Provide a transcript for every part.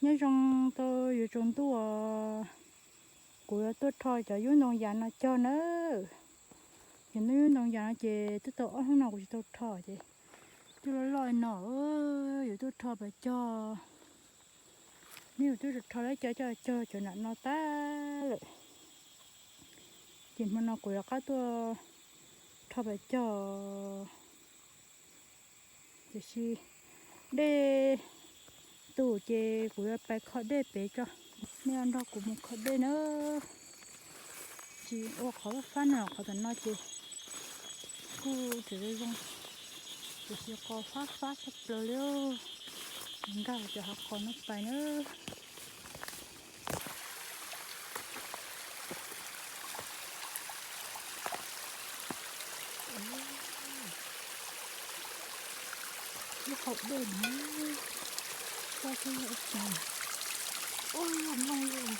Nyob zoo rau yus tsaus ntuj os, kuv yuav tuaj rho cov yub ntoo yas no cog nawb. Cov yub ntoo yas no ces twb tau ob hnub no kuv tsis tau rho ces twb loj loj no, yuav tuaj rho pem cog. Neb yuav tuaj rho lawv cov coj cog cov nram no tag lawm. Ces hmo no kuv yuav qab tuaj rho pem cog. Tiam sis dej tu ces kuv yuav pais kho dej pem tso. Nej nrog kuv mus kho dej na. Tsis ua qhov fab fab no, qhov tom no ces kuj tseem zoo zoo, tiam sis qos fab fab tshaj plaws li. Nkag cov hav qos no pais na. Lub hau dej no, coj xwb yog ib co. Ua yog nplooj yog,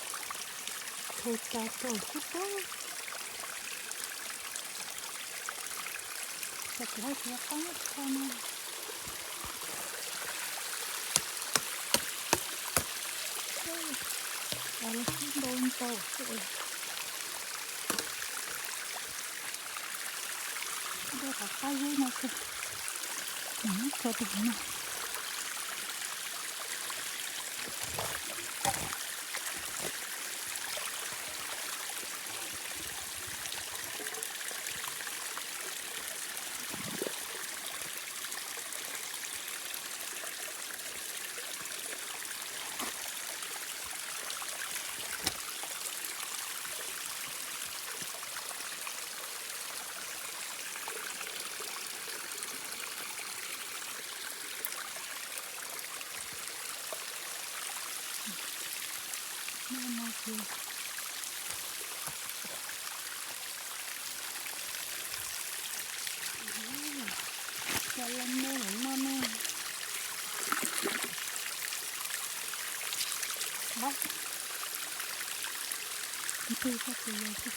tshau tas rau xwb pab. Cov kuv hais tias qab nyob qho no. Los sib ntau ntau xwb. Dej qab qab zeb no xwb. Nws muab kho rau hauv no. Noj no ces cov los noj los noj ne. Ntug txoj kev yog xwb.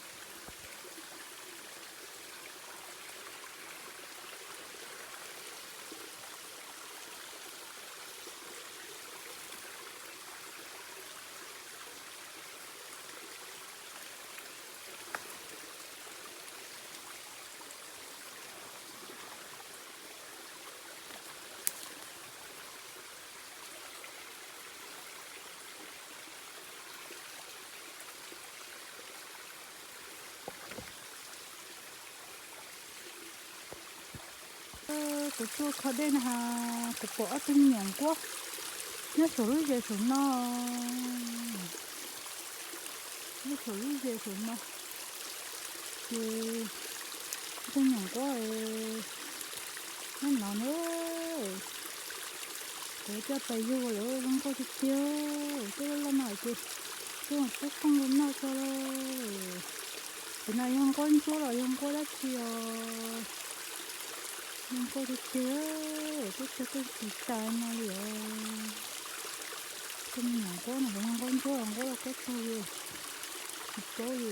Kuv tuaj kho dej no ha, kuv pom ob tug me nyuam nquab nyob saum lub zes saum no. Nyob saum lub zes saum no. Ces ob tug me nyuam nquab nyob no na. Kuv coj pais yug lawm zoo nkauj tiag tiag. Tej loj loj no ces twb pub qeej rau noj tso lauj. Tus no yog nquab ntsuab los yog nquab dab tsi os? Zoo nkauj tiag tiag, twb cog tej tis tas no li os. Tej me nyuam nquab no puas yog nquab ntsuab los nquab lauj kaub tag li, tsis paub li.